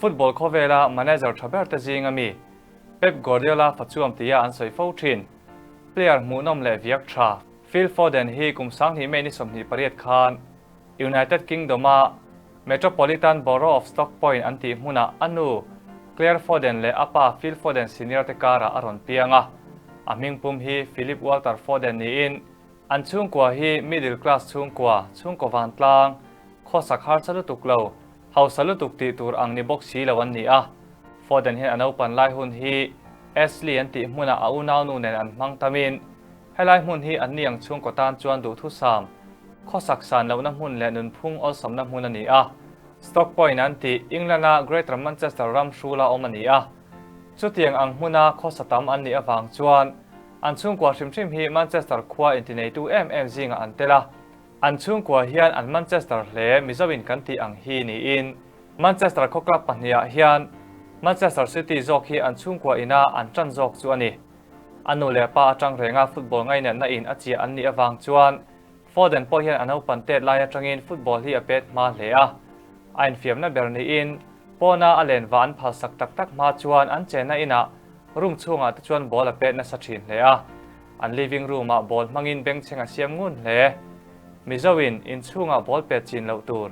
Football khawvela manager tha ber te zinga mi Pep Guardiola fachuam tia an sawi fo thin. Player hmuhnawm leh viak tha Phil Foden hi kum 20 May ni 28 khan United Kingdom-a Metropolitan Borough of Stoke Point an tih hmunah a nu Claire Foden leh a pa Phil Foden Senior te karah a rawn piang a. A hmingpum hi Philip Walter Foden niin an chhungkua hi middle class chhungkua, chhungkaw vantlang, khawsak harsa lutuk lo, hausa lutuk tih tur ang ni bawk si lo an ni a. Foden hian a naupan lai hun hi Ashley an tih hmunah a unaunu nen an hmang tamin helai hmun hi an ni ang chhungkaw tan chuan duhthusam, khawsak san lohna hmun leh nunphung awlsamna hmun a ni a. Stoke Point an tih England-a Greater Manchester ram hrula awm a ni a. Chutiang ang hmuna khawsa tam an nih avang chuan an chhungkua hrim hrim hi Manchester khua intineitu em em zingah an tel a. An chhungkua hian an Manchester hle Mizoin kan tih ang hi niin Manchester khaw club pahnihah hian Manchester City zawk hi an chhungkua ina an tan zawk chu a ni. A nu leh pa atang renga football ngainatna in a chiah an nih avang chuan Foden pawh hian a naupan tet lai atangin football hi a pet hma hle a. A infiamna ber niin pawna a len va an phalsak tak tak hma chuan an chenna inah room chhungah te chuan ball a pet nasa thin hle a. An living room-ah ball hmangin bengchheng a siam ngun hle. Mizoin inchhungah ball pet chin loh tur,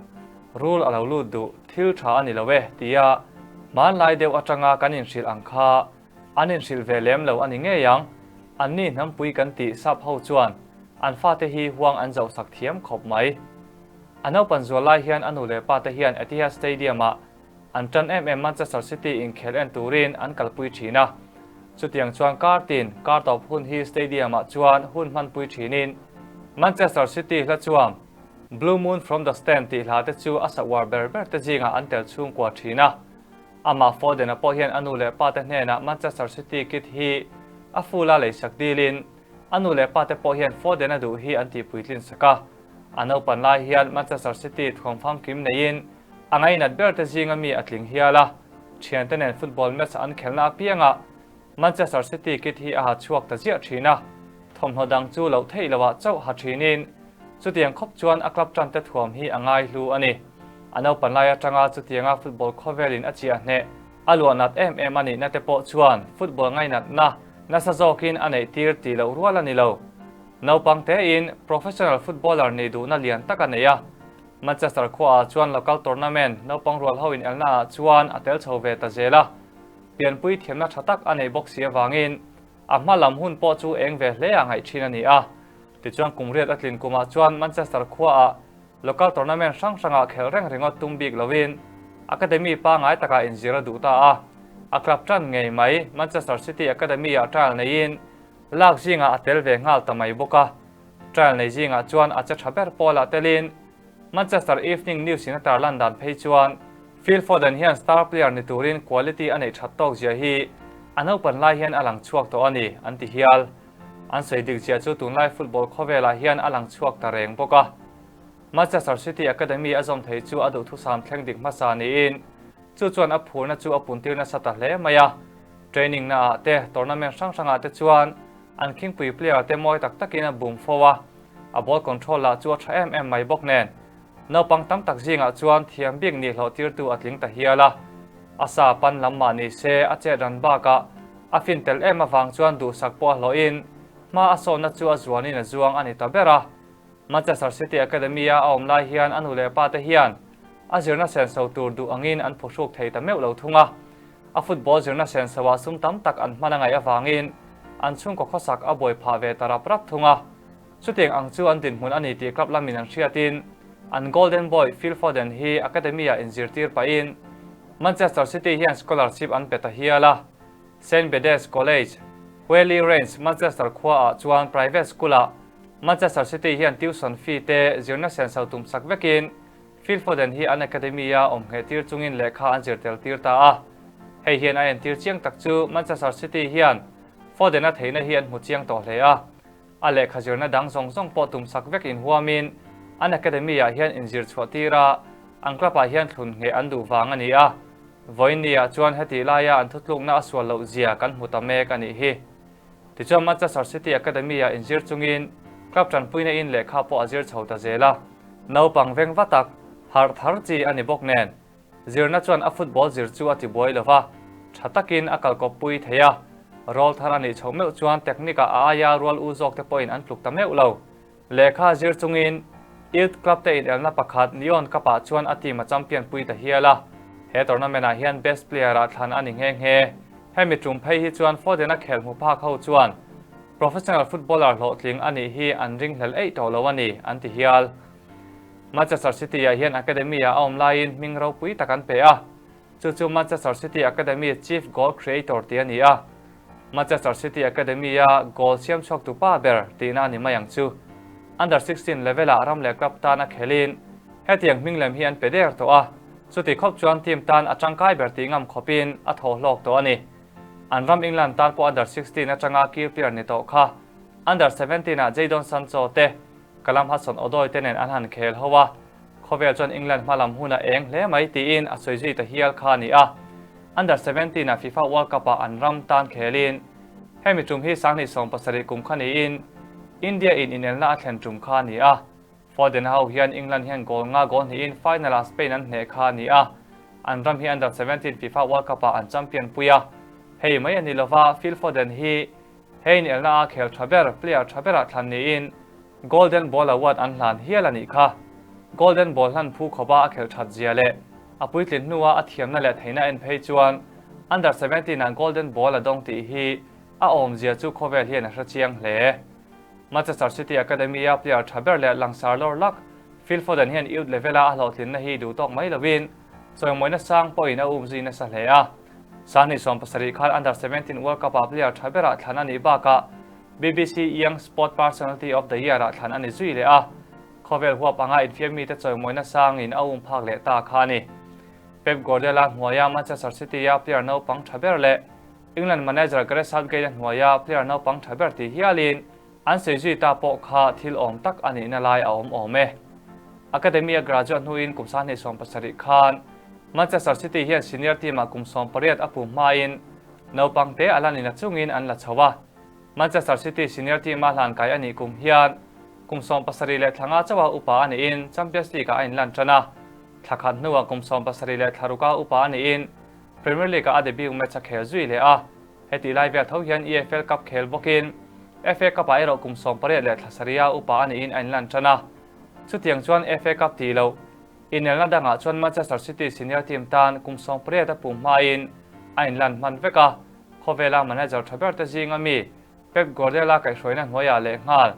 rul a lo lut duh, thil tha a ni lo e tia hmanlai deuh atanga kan inhrilh ang kha an inhrilh ve lem lo a ni ngei ang. Anni hnampui kan tih sap ho chuan an fate hi huang an zohsak thiam khawp mai. A naupan zual lai hian a nu leh pa te hian Etihad Stadium-ah an tan em em Manchester City inkhel en turin an kalpui thin a. Chutiang chuan kar tin, kar tawp hun hi stadium-ah chuan hun hmanpui thinin Manchester City hla chuam Blue Moon from the Stand tih hla te chu a sa uar ber ber te zingah an tel chhungkua thin a. Amah Foden-a pawh hian a nu leh pa te hnenah Manchester City kit hi a full a leisak dilin a nu leh pa te pawh hian Foden-a duh hi an tihpuitlin sak a. A naupan lai hian Manchester City thuam famkim neiin a ngainat ber te zinga mi a tling hial a. Thiante nen football match an khelna apiangah Manchester City kit hi a ha chhuak ta ziah thin a. Thawmhnaw dang chu loh theih lohah chauh ha thinin chutiang khawp chuan a club tan te thuam hi a ngai hlu a ni. A naupan lai atanga chutianga football khawvelin a chiah hneh a luahnat em em a nihna te pawh chuan football ngainatna nasa zawkin a neih tir tih loh rual a ni lo. Naupang tein professional footballer nih duhna lian tak a nei a. Manchester khuaah chuan local tournament naupang rual ho inelna ah chuan a tel chho ve ta zel a. Pianpui thiamna tha tak a neih bawk si avangin a hma lam hun pawh chu eng ve hle a ngaih thin a ni a. Tichuan kum riat a tlin kumah chuan Manchester khuaah local tournament hrang hrangah khelh reng ringawt tum bik lovin academy pangngai takah inzir a duh ta a. A club tan ngei mai Manchester City Academy-ah trial neiin lak zingah a tel ve nghal ta mai bawk a. Trial nei zingah chuan a che tha ber pawlah telin Manchester Evening News in a tarlan dan phei chuan Phil Foden hian star player ni turin quality a neih that tawk zia hi a naupan lai hian a lang chhuak tawh a ni an ti hial. An sawi dik zia chu tunlai football khawvelah hian a lang chhuak ta reng bawk a. Manchester City Academy a zawm thei chu a duhthusam thleng dik hmasa niin chu chuan a phurna chu a puntir nasa ta hle mai a. Training na ah te tournament hrang hrangah te chuan an khingpui player te mawi tak takin a bum fo a, a ball control lah chu a tha em em mai bawk nen. Naupang tam tak zingah chuan thiam bik nih hlawh tirtu a tling ta hial a. A sa pan lam mah ni se a chet ran bakah a fin tel em avang chuan duhsak pawh a hlawhin hma a sawnna chu a zuanin a zuang a ni ta ber a. Manchester City Academy-a a awm lai hian a nu leh pa te hian a zirna senso tur duh angin an phuhruk thei ta meuh lo thung a. A football zirna sensoah sum tam tak an hman a ngaih avangin an chhungkaw khawsak a buai phah ve ta rap rap thung a. Chutiang ang chu an dinhmun a ni tih club lamin an hriatin an Golden Boy Phil Foden hi Academy-ah inzirtir pahin Manchester City hian scholarship an pe ta hial a. St Bede's College, Whalley Range, Manchester khuaah chuan private school-ah Manchester City hian tuition fee te zirna senso tumsak vekin Phil Foden hi an academy-a awm ngheh tir chungin lehkha an zir tel tir ta a. Hei hian a entir chiang tak chu Manchester City hian Foden-a theihna hi an hmu chiang tawh hle a. A lehkha zirna dang zawng zawng pawh tumsak vek inhuamin an academy-ah hian inzir chhuah tir a, an club-ah hian thlun ngheh an duh vang a ni a. Vawiin-ah chuan heti laia an thutlukna a sual loh zia kan hmu ta mek a nih hi. Tichuan Manchester City Academy-ah inzir chungin club tanpuina in lehkha pawh a zir chho ta zel a. Naupang veng va tak, harh thar chi a ni bawk nen. Zirna chuan a football zir chu a ti buai lo va, tha takin a kalkawppui thei a. Role thar a nih chhoh meuh chuan technique-ah a aia rual u zawk te pawhin an tluk ta meuh lo. Lehkha zir chungin Youth Club te inelna pakhat Neon Cup-ah chuan a team a champion pui ta hial a. He tournament-ah hian best player-ah thlan a ni nghe nghe. Hemi tum phei hi chuan Foden-a khel hmu phak ho chuan professional footballer hlawhtling a nih hi an ringhlel eih tawh lo a ni, an ti hial. Manchester City-ah hian academy-ah a awm laiin hming ropui tak an pe a. Chu chu Manchester City Academy Chief Goal Creator tih a ni a, Manchester City Academy-a goal siam chhuaktu pa ber tihna a ni mai ang chu. Under 16 level-ah ram leh club tan a khelin hetiang hming lem hi an pe der tawh a, chuti khawp chuan team tan a tangkai ber tih ngam khawpin a thaw hlawk tawh a ni. An ram England tan pawh under 16 atanga key player ni tawh kha under 17-ah Jadon Sancho te, Callum Hudson-Odoi te nen an han khel ho a, Khawvel chuan England hma lam hun a eng hle mai tiin a sawi zui ta hial kha a ni a. Under 17 ah FIFA World Cup ah an ram tan khelin hemi tum hi 2017 kum kha niin India in inelna a thlen tum kha a ni a. Foden ho hian England hian goal nga goal hnihin final ah Spain an hneh kha a ni a. An ram hi Under 17 FIFA World Cup ah an champion pui a. Hei mai a ni lova Phil Foden hi he inelna a khel tha ber player tha berah thlan niin Golden Ball Award an hlan hial a nih kha. Golden Ball hlan phu khawpa a khelh that zia leh a puitlin hnua a thiamna leh theihna en phei chuan Under 17 ah Golden Ball a dawng tih hi a awmzia chu khawvel hian a hre chiang hle. Manchester City Academy-a player tha ber leh langsar lawr lak Phil Foden hian youth level-a a hlawhtlinna hi duh tawk mai loin chawimawina sang pawhin a um zui nasa hle a. 2017 khan Under 17 World Cup-ah player tha berah thlan a nih bakah BBC Young Sport Personality of the Year-ah thlan a ni zui leh a, khawvel huap anga infiam mite chawimawina sangin a um phak leh ta kha a ni. Pep Guardiola hnuaia Manchester City-a player naupang tha ber leh England manager Gareth Southgate-a hnuaia player naupang tha ber tih hialin an sawi zui ta pawh kha thil awm tak a nihna lai a awm awm e. Academy-a graduate hnuin kum 2017 khan Manchester City hian senior team-ah kum 18 a pum hmain naupang te a la ni na chungin an la chho a. Manchester City senior team-a hlankai a nih kum hian kum 17 leh thla nga chauha upa a niin Champions League-ah a inlan tan a. Thla khat hnuah kum 70 leh thla ruka upa a niin Premier League-ah a debut match a khel zui leh a. Hetih lai vel tho hian EFL Cup khel bawkin FA Cup-ah erawh kum 18 leh thla sarih a upa a niin a inlan tan a. Chutiang chuan FA Cup tih loh inelna dangah chuan Manchester City senior team tan kum 18 a pum hmain a inlan hman vek a. Khawvela manager tha ber te zinga mi Pep Guardiola kaihhruaina hnuaiah leh nghal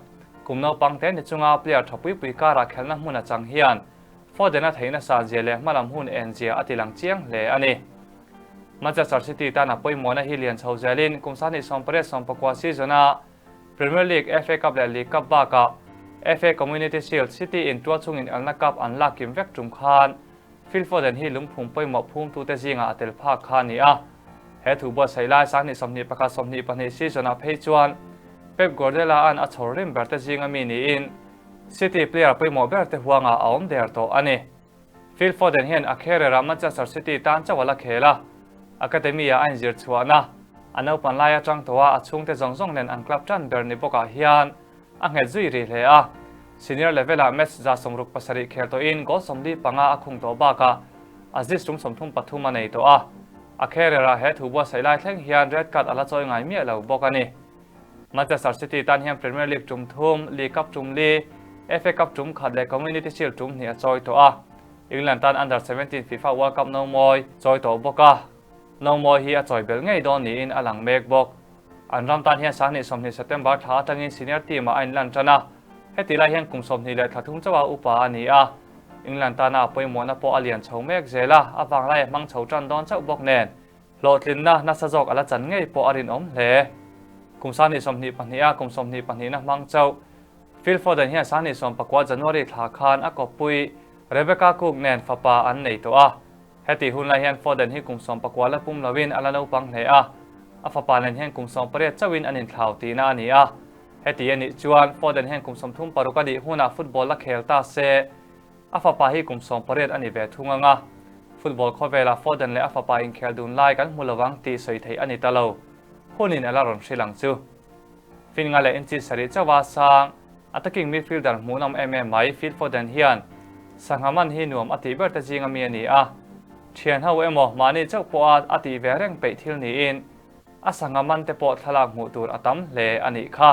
kum naupang te ni chunga player tha pui pui karah khelna hmun a chang hian Foden-a theihna san zia leh hmalam hun en zia a ti lang chiang hle a ni. Manchester City tan a pawimawhna hi lian chho zelin kum 2018-19 season-a Premier League, FA Cup leh League Cup bakah FA Community Shield City in tual chungin elna cup an lak kim vek tum khan Phil Foden hi lungphum pawimawh phumtute zingah a tel phak kha a ni a. He thu buatsaih lai 2021-22 season-ah phei chuan Pep Guardiola-a'n a chhawr rim berte zinga mi niin City player pawimawh berte huangah a awm der tawh a ni. Phil Foden hian a career-ah Manchester City tan chauh a la khel a, academy-ah a inzir chhuahna a naupan lai atang tawh a, a chhungte zawng zawng nen an club tan ber ni bawkah hian a nghet zui rih hle a. Senior level-ah match 67 khel tawhin goal 45 a khung tawh bakah assist tum 33 a nei tawh a. A career-ah he thu buatsaih lai thleng hian red card a la chawi ngai miah lo bawk a ni. Manchester City tan hian Premier League tum thum, League Cup tum li, FA Cup tum khat leh Community Shield tum hnih a chawi tawh a. England tan Under 17 FIFA World Cup no mawi chawi tawh bawk a. No mawi hi a chawi belh ngei dawn niin a lang mek bawk. An ram tan hian 2020 September thla atangin senior team-ah a inlan tan a. Heti lai hian kum 23 chauha upa a ni a. England tana a pawimawhna pawh a lian chho mek zel a, a vanglai a hmang chho tan dawn chauh bawk nen. Hlawhtlinna nasa zawk a la chan ngei pawh a rinawm hle. Kum 2022 a kum 22 na hmang chauh. Phil Foden hian 2019 January thla khan a kawppui Rebecca Cook nen fapa an nei tawh a. Heti hun lai hian Foden hi kum 19 la pum loin a la naupang hle a, a fapa nen hian kum 18 chauhin an inthlau tihna a ni a. Heti a nih chuan Foden hian kum 36 a nih hunah football la khel ta se, a fapa hi kum 18 a ni ve thung ang a. Football khawvelah Foden leh a fapa inkhel dun lai kan hmu lovang tih sawi theih a ni ta lo. Hunin a la rawn hrilh ang chu. Finga leh inchi sarih chauha sang, attacking midfielder hmuhnawm em em mai Phil Foden hian sangha man hi nuam a tih ber te zinga mi a ni a. Thian ho emaw mahni chauh pawha a tih ve reng peih thil niin a sangha man te pawh thlalak hmuh tur a tam hle a nih kha.